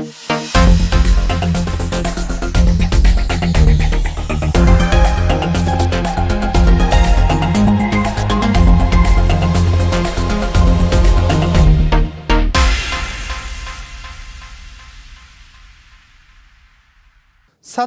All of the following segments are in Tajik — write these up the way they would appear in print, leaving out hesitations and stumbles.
100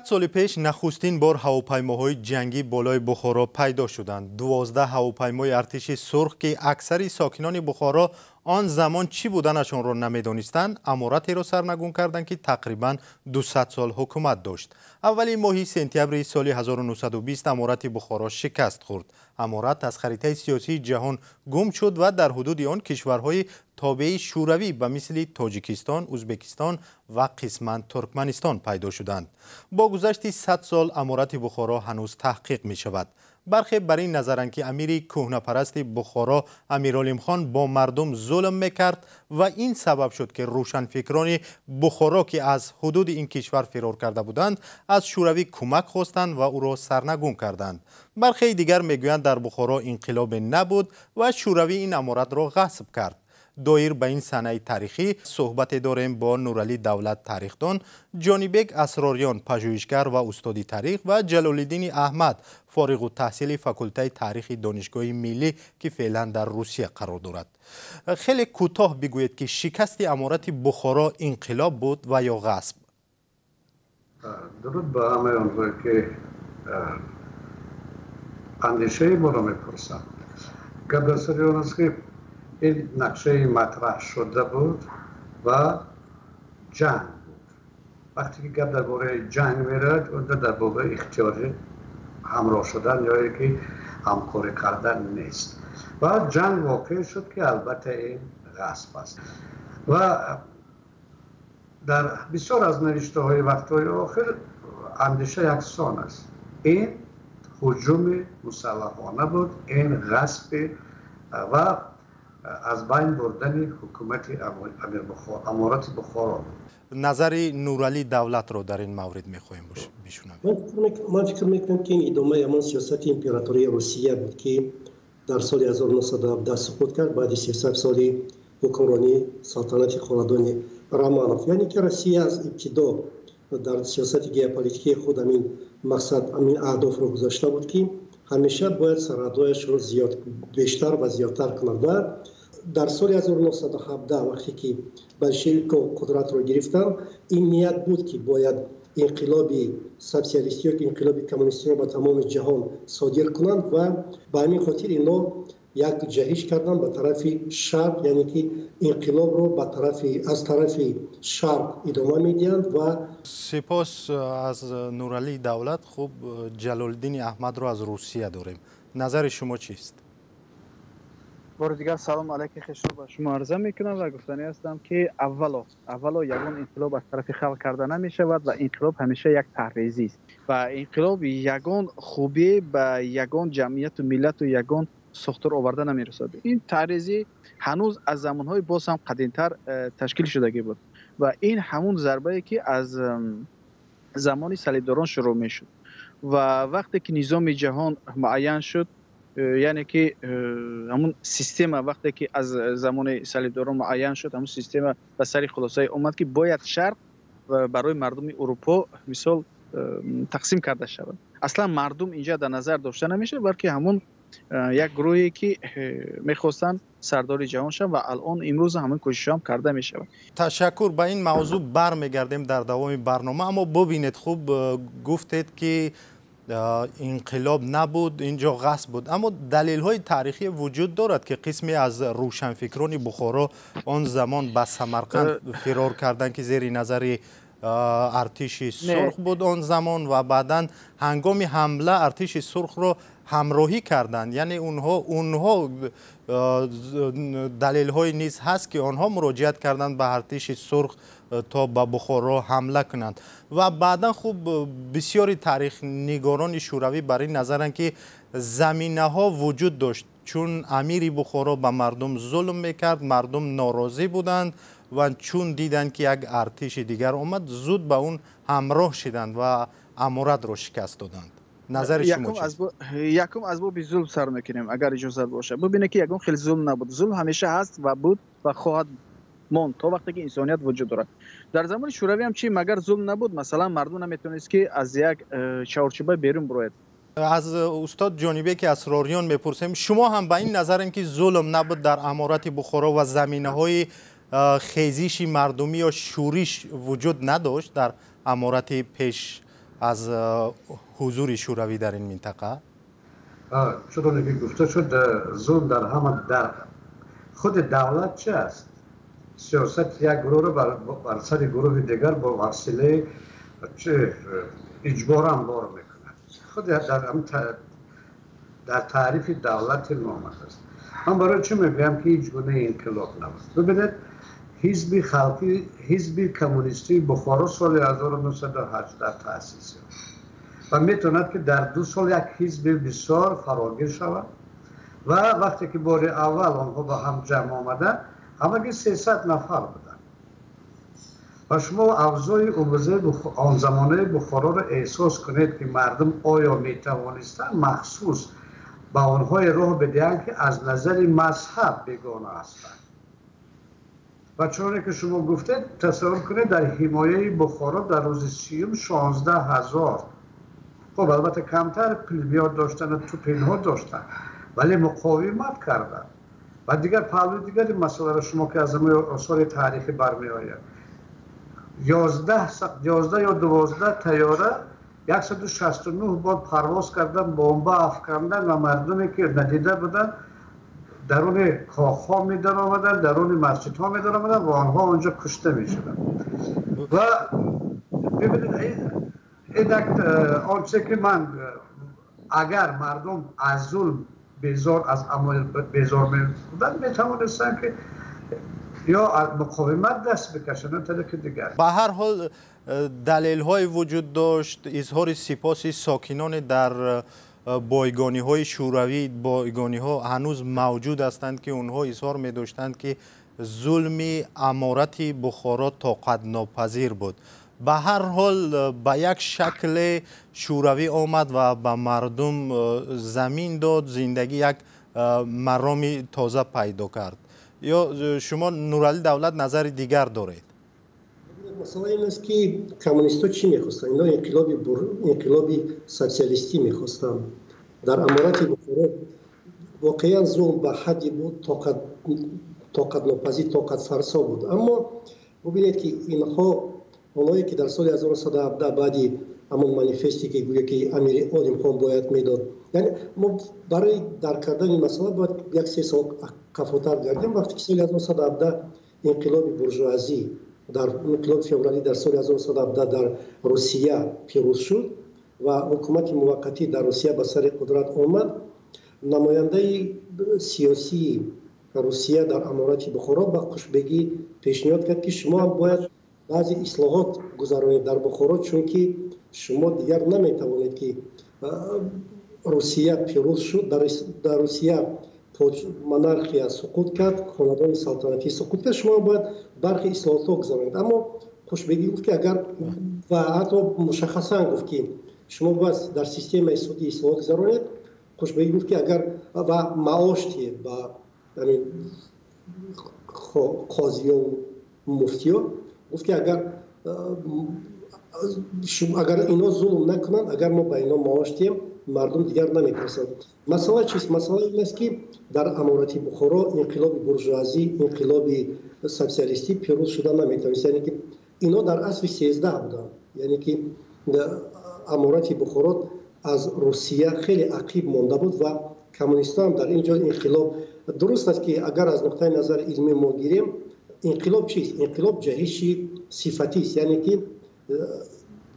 соли пеш нахустин бор ҳавопаймоҳои ҷангӣ болои Бухоро пайдо шуданд. 12 ҳавопаймои артиши сурх, ки аксари сокинони Бухоро он замон чӣ буданашонро намедонистанд, аморатеро сарнагун карданд, ки тақрибан 200 сол ҳукумат дошт. Аввали моҳи сентябри соли 1920 аморати Бухоро шикаст хӯрд. Аморат аз харитаи сиёсии ҷаҳон гум шуд ва дар ҳудуди он кишварҳои тобеи Шӯравӣ ба мисли Тоҷикистон, Ӯзбекистон ва қисман Туркманистон пайдо шуданд. Бо гузашти 100 сол аморати Бухоро ҳанӯз таҳқиқ мешавад. Бархе бар ин назаранд, ки амири кӯҳнапарасти Бухоро Амиролимхон бо мардум зулм мекард ва ин сабаб шуд, ки рӯшанфикрони Бухоро, ки аз ҳудуди ин кишвар фирор карда буданд, аз Шӯравӣ кӯмак хостанд ва ӯро сарнагун карданд. Бархеи дигар мегӯянд, дар Бухоро инқилобе набуд ва Шӯравӣ ин аморатро ғасб кард. Доир ба ин санаи таърихӣ суҳбате дорем бо Нуралӣ Давлат, тарихдон, Ҷонибек Асрориён, пажӯҳишгар ва устоди таърих, ва Ҷалолиддини Аҳмад, фориғу таҳсили факултаи таърихи Донишгоҳи миллӣ, ки феълан дар Русия қарор дорад. Хеле кӯтоҳ бигӯед, ки шикасти аморати Бухоро инқилоб буд ва ё ғасб? Дуруд ба ҳамаи онҳое, ки андешаи моро мепурсанд. Гап дар сари он аст, ки ин нақшаи матраҳ шуда буд ва ҷанг буд. Вақте ки гап дар бораи ҷанг меравад, онҷо дар бораи ихтиёри ҳамроҳ шудан ё ки ҳамкорӣ кардан нест. Ва ҷанг воқеъ шуд, ки албатта ин ғасб аст. Ва дар бисёр аз навиштаҳои вақтҳои охир андеша яксон аст. Ин ҳуҷуми мусаллаҳона буд, ин ғасби ва аз байн бурдани ҳукумати аморати Бухоро. Назари Нуралӣ Давлатро дар ин маврид мехоҳем бишунавем. Ман фикр мекунам, ки ин идомаи ҳамон сиёсати императории Русия буд, ки дар соли 1917 суқут кард, баъди 37 соли ҳукмронии салтанати хонадони Романов. Яъне ки Россия аз ибтидо дар сиёсати геополитикии худ ҳамин мақсад, ҳамин аҳдофро гузошта буд, ки ҳамеша бояд сарҳадҳояшро зиёд, бештар ва зиёдтар кунад. Ва дар соли 1917 вақте ки большевикҳо қудратро гирифтанд, ин ният буд, ки бояд инқилоби социалистӣ ё инқилоби коммунистиро ба тамоми ҷаҳон содир кунанд ва ба ҳамин хотир инҳо як ҷаҳиш карданд ба тарафи шарқ, яъне ки инқилобро ба тарафи аз тарафи шарқ идома медиҳанд. Ва сипос аз Нуралӣ Давлат. Хуб, Ҷалолиддини Аҳмадро аз Русия дорем. Назари шумо чист? Бори дигар салом алайки хешро ба шумо арза мекунам ва гуфтанӣ ҳастам, ки аввало ягон инқилоб аз тарафи халқ карда намешавад ва инқилоб ҳамеша як таҳризӣ аст ва инқилоб ягон хубӣ ба ягон ҷамъияту миллату ягон сохтор оварда намерасад. Ин таҳризӣ ҳанӯз аз замонҳои боз ҳам қадимтар ташкил шудагӣ буд ва ин ҳамун зарбае, ки аз замони салибдорон шурӯъ мешуд ва вақте ки низоми ҷаҳон муайян шуд, яъне ки ҳамун система вақте ки аз замони салибдорон муайян шуд, ҳамун система ба сари хулосае омад, ки бояд шарқ барои мардуми Урупо мисол тақсим карда шавад. Аслан мардум инҷа дар назар дошта намешавад, балки ҳамун як гурӯҳе, ки мехостанд сардори ҷаҳон шаванд ва алон имрӯз ҳамин кӯшишҳо ҳам карда мешавад. Ташаккур. Ба ин мавзӯъ бармегардем дар давоми барнома, аммо бубинед, хуб гуфтед, ки инқилоб набуд, инҷо ғасб буд, аммо далелҳои таърихӣ вуҷуд дорад, ки қисме аз рӯшанфикрони Бухоро он замон ба Самарқанд фирор карданд, ки зери назари артиши сурх буд он замон, ва баъдан ҳангоми ҳамла артиши сурхро ҳамроҳӣ карданд. Яъне онҳо далелҳое низ ҳаст, ки онҳо муроҷиат карданд ба артиши сурх то ба Бухоро ҳамла кунанд. Ва баъдан хуб бисёри таърихнигорони шӯравӣ бар ин назаранд, ки заминаҳо вуҷуд дошт, чун амири Бухоро ба мардум зулм мекард, мардум норозӣ буданд ва чун диданд, ки як артиши дигар омад, зуд ба он ҳамроҳ шиданд ва аморатро шикаст доданд. Назари шумо чист? Якум, аз боби зулм сар мекунем, агар иҷозат бошад. Бубинед, ки ягон хел зулм набуд. Зулм ҳамеша ҳаст ва буд ва хоҳад. Монд то вақте ки инсоният вуҷуд дорад. Дар замони Шӯравӣ ҳам чӣ, магар зулм набуд? Масалан, мардум наметавонист, ки аз як чаҳорчӯба берун бирояд. Аз устод Ҷонибеки Асрориён мепурсем, шумо ҳам ба ин назарем, ки зулм набуд дар Аморати Бухоро ва заминаҳои хезиши мардумӣ ё шӯриш вуҷуд надошт дар аморати пеш аз ҳузури Шӯравӣ дар ин минтақа? Чуноне ки гуфта шуд, зулм дар ҳама, дар худи давлат чи аст? Сиёсати як гурӯҳро бар сари гурӯҳи дигар бо василаи иҷборан бор мекунад. Худ дар таърифи давлати мо омадааст. Ман барои чӣ мегӯям, ки ҳеҷ гуна инқилоб набуд? Бибинед, Ҳизби халқӣ, Ҳизби коммунистии Бухоро соли 1918 таъсис ёфт ва метавонад, ки дар 2 сол як ҳизби бисёр фарогир шавад. Ва вақте ки бори аввал онҳо ба ҳам ҷамъ омаданд, ҳамагӣ 300 нафар буданд. Ва шумо авзои умрӯзаи он замонаи Бухороро эҳсос кунед, ки мардум оё метавонистанд махсус ба онҳое роҳ бидиҳанд, ки аз назари мазҳаб бегона ҳастанд? Ва чуноне ки шумо гуфтед, тасаввур кунед, дар ҳимояи Бухоро дар рӯзи 30-ум 16 000, хуб, албатта, камтар пулемёт доштанд, тӯп, инҳо доштанд, вале муқовимат карданд. Ва дигар паҳлӯи дигари масъаларо шумо, ки аз осори таърихӣ бармеояд, 11 ё 12 тайёра 169 бор парвоз кардан, бомба афкандан ва мардуме ки надида буданд, даруни кохҳо медаромаданд, даруни масҷидҳо медаромаданд ва онҳо онҷо кушта мешуданд. Ва бибинед, ин онче ки ман, агар мардум аз зулм безор, аз амал безор мебуданд, метавонистанд, ки ё муқовимат даст бикашанд, ё тариқи дигар. Ба ҳар ҳол, далелҳое вуҷуд дошт. Изҳори сипоси сокинони дар бойгониҳои шӯравӣ, бойгониҳо ҳанӯз мавҷуд ҳастанд, ки онҳо изҳор медоштанд, ки зулми Аморати Бухоро тоқатнопазир буд. Ба ҳар ҳол, ба як шакле Шӯравӣ омад ва ба мардум замин дод, зиндагӣ як мароми тоза пайдо кард. Ё шумо, Нуралӣ Давлат, назари дигар доред? Масъала ин аст, ки коммунистҳо чӣ мехостанд? Инҳо инқилоби социалистӣ мехостанд. Дар Аморати Бухоро воқеан зулм ба ҳадди буд тоқатнопазир, тоқатфарсо буд. Аммо бубинед, ки инҳо, онҳое ки дар соли 1917, баъди ҳамон манифесте, ки гӯё ки Амири Олимхон бояд медод, яъне мо барои дарк кардани масъала бояд як се сол қафотар гардем. Вақте ки соли 1917 инқилоби буржуазӣ, дар инқилоби февралӣ дар соли 1917 дар Русия пирӯз шуд ва ҳукумати муваққатӣ дар Русия ба сари қудрат омад, намояндаи сиёсии Русия дар Аморати Бухоро ба Қушбегӣ пешниҳод кард, ки шумо ҳам бояд баъзе ислоҳот гузаронед дар Бухоро, чунки шумо дигар наметавонед, ки Русия пирӯз шуд, дар Русия монархия суқут кард, хонадони салтанатӣ суқут кард, шумо бояд бархи ислоҳотҳо гузаронед. Аммо Қушбегӣ гуфт, ки агар, ва ҳатто мушаххасан гуфт, ки шумо бояд дар системаи судӣ ислоҳот гузаронед. Қушбегӣ гуфт, ки агар ва маош диҳед ба қозиёву муфтиё, гуфт, ки агар ино зулм накунанд, агар мо ба ино маош диҳем, мардум дигар наметарсанд. Масъала чист? Масъала ин аст, ки дар Аморати Бухоро инқилоби буржуазӣ, инқилоби социалистӣ пирӯз шуда наметавонист. Яъне ки ино дар асри 13 буданд, яъне ки Аморати Бухоро аз Русия хеле ақиб монда буд ва коммунистҳо ҳам дар ин ҷо инқилоб, дуруст аст, ки агар аз нуқтаи назари илмӣ мо гирем, инқилоб чист? Инқилоб ҷаҳиши сифатист, яъне ки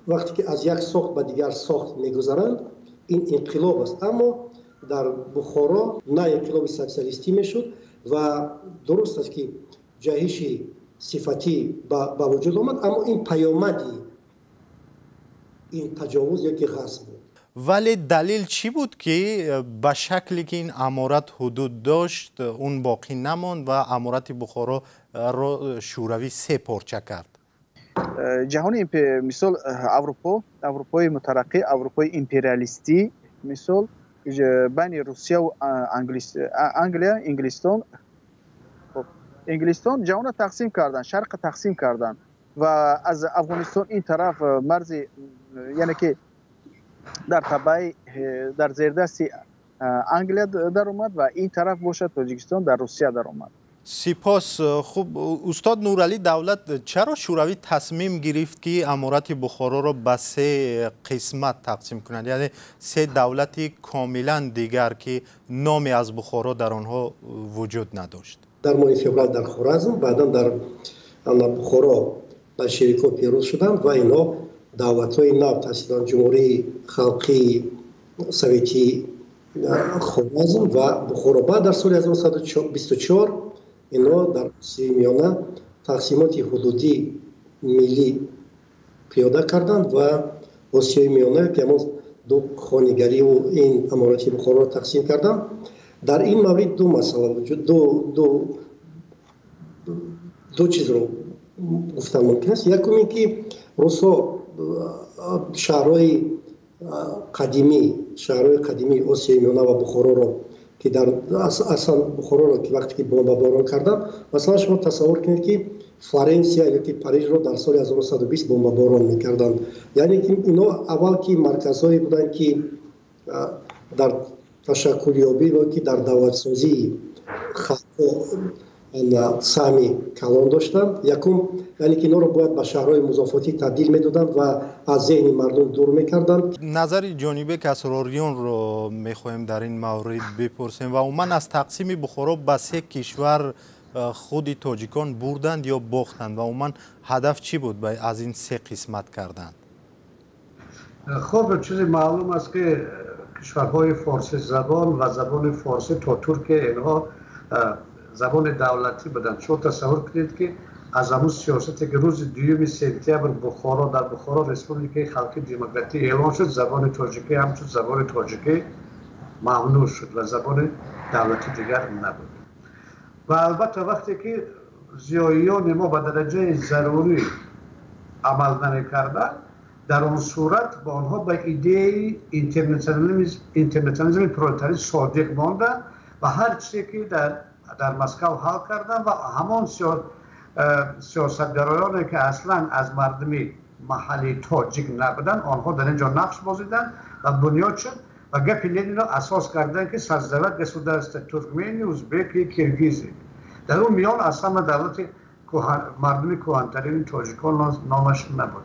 вақте ки аз як сохт ба дигар сохт мегузаранд, ин инқилоб аст. Аммо дар Бухоро на инқилоби социалистӣ мешуд ва дуруст аст, ки ҷаҳиши сифатӣ ба вуҷуд омад, аммо ин паёмади ин таҷовуз ё ки ғасб буд. Вале далел чӣ буд, ки ба шакле ки ин аморат ҳудуд дошт, он боқӣ намонд ва Аморати Бухороро Шӯравӣ се порча кард? Ҷаҳони, мисол, Аврупо, Аврупои мутараққӣ, Аврупои империалистӣ, мисол, байни Русияву Англия, Инглистон. Инглистон ҷаҳонро тақсим карданд, шарқро тақсим карданд ва аз Афғонистон ин тараф марзи, яъне ки дар табаи, дар зердасти Англия даромад ва ин тараф бошад, Тоҷикистон дар Русия даромад. Сипос. Хуб, устод Нуралӣ Давлат, чаро Шӯравӣ тасмим гирифт, ки Аморати Бухороро ба се қисмат тақсим кунад, яъне се давлати комилан дигар, ки номе аз Бухоро дар онҳо вуҷуд надошт? Дар моҳи феврал дар Хоразм, баъдан дар Бухоро большевикҳо пирӯз шуданд ва инҳо давлатҳои нав таъсис доданд: Ҷумҳурии Халқии Советии Хоразм ва Бухоро. Баъд дар соли 1924 инҳо дар Осиёи Миёна тақсимоти ҳудудӣ миллӣ пиёда карданд ва Осиёи Миёна, ки ҳамон ду хонигариву ин Аморати Бухороро тақсим карданд. Дар ин маврид ду масъала вуҷуд, ду чизро гуфтан мумкин аст. Якум ин ки русҳо шаҳрҳои қадимии Осиёи Миёна ва Бухороро, ки дар аслан Бухороро, ки вақте ки бомбаборон карданд, масалан, шумо тасаввур кунед, ки Флоренсия ё ки Парижро дар соли 1920 бомбаборон мекарданд. Яъне ки ино аввал ки марказҳое буданд, ки дар ташаккулёбӣ ё ки дар давлатсозии халқҳо саҳми калон доштанд. Якум, яъне ки инҳоро бояд ба шаҳрҳои музофотӣ табдил медоданд ва аз зеҳни мардум дур мекарданд. Назари Ҷонибек Асрориёнро мехоҳем дар ин маврид бипурсем ва умуман аз тақсими Бухоро ба се кишвар худи тоҷикон бурданд ё бохтанд ва умуман ҳадаф чӣ буд аз ин се қисмат карданд? Хуб, чизи маълум аст, ки кишварҳои форсизабон ва забони форсӣ то Туркия инҳо забони давлатӣ буданд. Шумо тасаввур кунед, ки аз ҳамун сиёсате, ки рӯзи 2 сентябр Бухоро дар Бухоро Республикаи Халқи Демократӣ эълон шуд, забони тоҷикӣ ҳамчун забони тоҷикӣ мамнӯъ шуд ва забони давлати дигар набуд. Ва албатта, вақте ки зиёиёни мо ба дараҷаи зарурӣ амал намекарданд, дар он сурат ба онҳо ба идеяи интернационализми пролетарӣ содиқ монданд ва ҳар чизе ки дар Москав ҳал карданд ва ҳамон сиёсатгароёне, ки аслан аз мардуми маҳаллии тоҷик набуданд, онҳо дар ин ҷо нақш бозиданд ва бунёд шуд ва гапи Ленинро асос карданд, ки создавать государства Туркмении, Узбеки, Киргизии. Дар он миён аз ҳама давлати мардуми кӯҳантарини тоҷикон номаш набуд.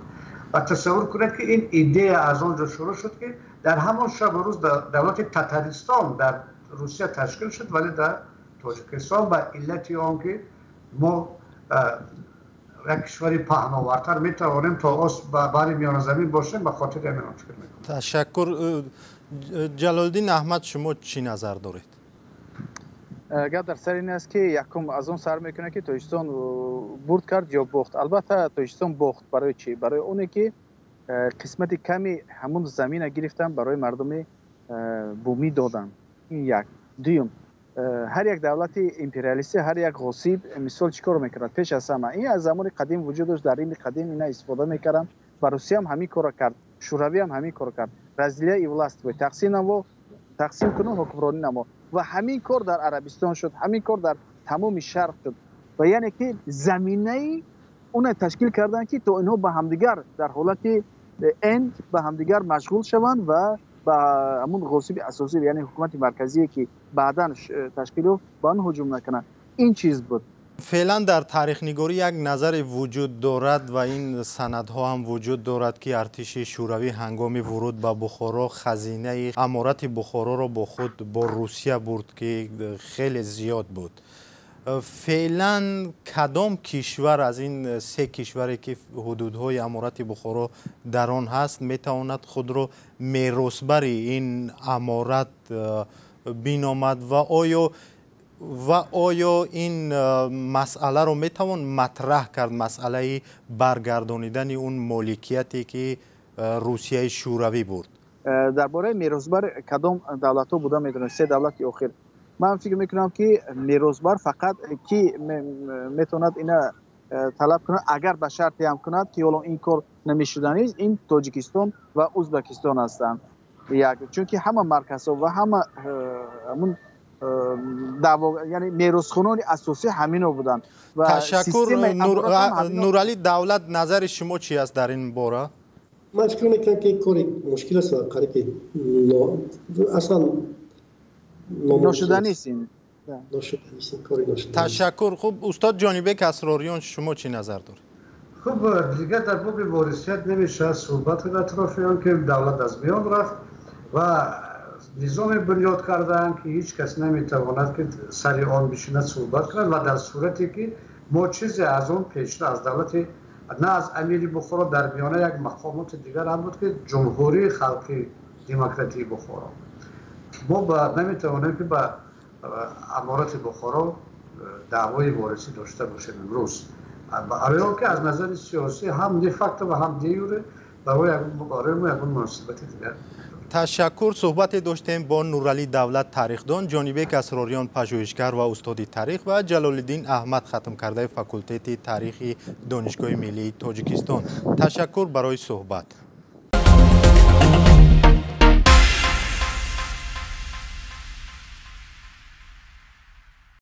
Ва тасаввур кунед, ки ин идея аз он ҷо шурӯъ шуд, ки дар ҳамон шабу рӯз давлати Татаристон дар Русия ташкил шуд, вале дар Тоҷикистон ба иллати он ки мо як кишвари паҳновартар метавонем то баҳри Миёназамин бошем, ба хотири ҳамин он фикр мекунем. Ташаккур. Ҷалолиддин Аҳмад, шумо чӣ назар доред? Гап дар сари ин аст, ки якум аз он сар мекунад, ки Тоҷикистон бурд кард ё бохт. Албатта, Тоҷикистон бохт. Барои чӣ? Барои оне ки қисмати ками ҳамун замина гирифтан, барои мардуми бумӣ доданд. Ин як. Дуюм, ҳар як давлати империалистӣ, ҳар як ғосиб, мисол, чӣ кор мекунад? Пеш аз ҳама, ин аз замони қадим вуҷуд дошт, дар Рими қадим ина истифода мекарданд ва Русияам ҳамин корро кард, Шӯравиам ҳамин корро кард: разделяй и властвуй, тақсим намо, тақсим куну ҳукмронӣ намо. Ва ҳамин кор дар Арабистон шуд, ҳамин кор дар тамоми Шарқ шуд. Ва яъне ки заминаи она ташкил карданд, ки то инҳо ба ҳамдигар дар ҳолати н ба ҳамдигар машғул шаванд ва ба ҳамун ғосиби асосӣ, яъне ҳукумати марказие, ки баъдан ташкил ёфт, ба он ҳуҷум накунанд. Ин чиз буд. Феълан дар таърихнигорӣ як назаре вуҷуд дорад ва ин санадҳо ҳам вуҷуд дорад, ки артиши Шӯравӣ ҳангоми вуруд ба Бухоро хазинаи Аморати Бухороро бо худ бо Русия бурд, ки хеле зиёд буд. Феълан кадом кишвар аз ин се кишваре, ки ҳудудҳои Аморати Бухоро дар он ҳаст, метавонад худро меросбари ин аморат биномад ва оё ин масъаларо метавон матраҳ кард, масъалаи баргардонидани он моликияте, ки Русияи Шӯравӣ бурд? Дар бораи меросбар кадом давлатҳо буда метавонад, се давлати охир, ман фикр мекунам, ки меросбар фақат ки метавонад ина талаб кунад, агар ба шарте ҳам кунад, ки ҳоло ин кор намешуданист, ин Тоҷикистон ва Узбакистон ҳастанд. Як, чунки ҳама марказҳо ва ҳама ҳамун Яъне меросхонони асосӣ ҳамино буданд. Ташаккур. Нуралӣ Давлат, назари шумо чи аст дар ин бора? Ман фикр мекунам, ки кори мушкил аст ва қариб ки аслан ношуданист ин. Ташаккур. Хуб, устод Ҷонибек Асрориён, шумо чӣ назар доред? Хуб, дигар дар боби ворисият намешавад суҳбат кард, атрофи он ки давлат аз миён рафт ва низоме бунёд кардаанд, ки ҳеҷ кас наметавонад, ки сари он бишинад, суҳбат кунад. Ва дар сурате ки мо чизе аз он пешра, аз давлати на аз амири Бухоро, дар миёна як мақомоти дигар ҳам буд, ки Ҷумҳурии Халқи Демократии Бухоро, мо наметавонем, ки ба аморати Бухоро даъвои ворисӣ дошта бошем имрӯз, барои он ки аз назари сиёсӣ ҳам де-факто ва ҳам де-юре барои мо ягон муносибати дигар. Ташаккур. Суҳбате доштем бо Нуралӣ Давлат, тарихдон, Ҷонибек Асрориён, пажӯҳишгар ва устоди таърих, ва Ҷалолиддин Аҳмад, хатмкардаи факултети таърихи Донишгоҳи миллии Тоҷикистон. Ташаккур барои суҳбат.